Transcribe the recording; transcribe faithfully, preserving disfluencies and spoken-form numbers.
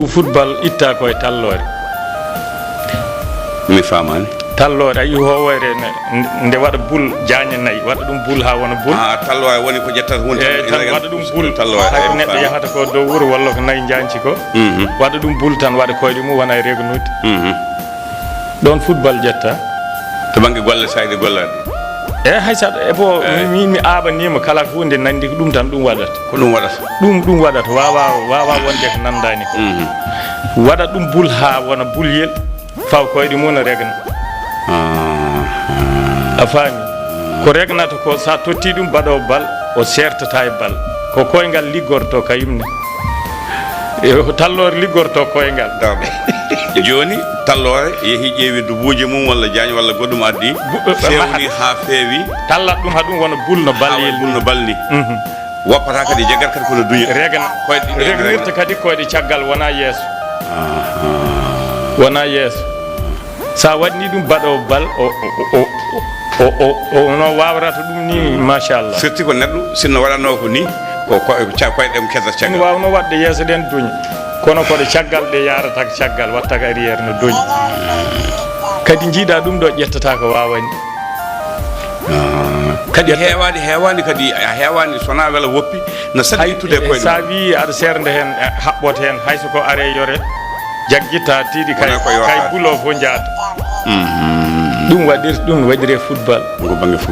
Football itta ko e talloore. Mi faamaani. Talloore, a yii howoyre ne, nde waɗa bul jaañe nayi, waɗa ɗum bul haa wona bul. Ah, talloore woni ko ƴettata huunde tan, eyi, tan ene waɗa ɗum bul. Talloore, hay ko eyi, mi neɗɗo faami. Yahata ko dow wuro walla ko nayi njaanci ko. Mhm. Waɗa ɗum bul tan, waɗa koyɗe mum, wona e regnude. Mhm. Ɗoon football ƴetta. To bannge golle, sayɗe gollaade. E hay sa, e bo, eyi, min mi aaɓaniima kala huunde nanndi ko ɗum tan ɗum waɗata. Ko ɗum waɗata. Ɗum, ɗum waɗata. Waawa, waawa wonde ko nanndaani ko. Mhm. Waɗa ɗum bul haa wona bulyel, faw koyɗe mum no regna. Ah, ah. A faami? Ko regnata ko, sa totti ɗum baɗoowo bal, o seertata e bal. Ko koyngal liggorto ka yimne. E, ko talloore liggorto koyngal. Dawde. Jooni, talloore yehi ƴeewi dubuuje mum walla jaañ walla goɗɗum addi. Bu-, eh, fewni mahat. Haa feewi. Tallat ɗum haa ɗum wona bul no bal. Haa wona yel bul ni. No bal ni. Mhm. Woppata kadi jaggat kadi kono duña. Regna. Koyɗe ɗiɗi regnirta regna. Kadi koyɗe caggal wona yeeso. Aha. Wona yeeso. Sa waɗni ɗum baɗoowo bal, o, o, o, o, o, o, o no waawrata ɗum ni, machallah. Firti ko neɗɗo, sinno waɗatnoo ko ni, ko, ko, ca-, koyɗe ɗe kesata caggal. Ɗum waawno waɗde yeeso ɗen duña. Kono ko ɗe caggal ɗe yaarata ko caggal, watta ko arrière no duña. Kadi njiiɗa ɗum ɗo ƴettata ko waawani. Ah, kadi heewaani, heewaani kadi, a heewaani, so wonaa wela woppi, no saɗi ittude e koyɗe mum. Sa wii aɗa seernda heen, eh, haɓɓoto heen, hay so ko are yore, jaggitta tiiɗi kay, wona ko yorata. Kay bulo fof njaata. Mhm. Ɗum waɗir-, ɗum waɗiree football. Ko bannge football.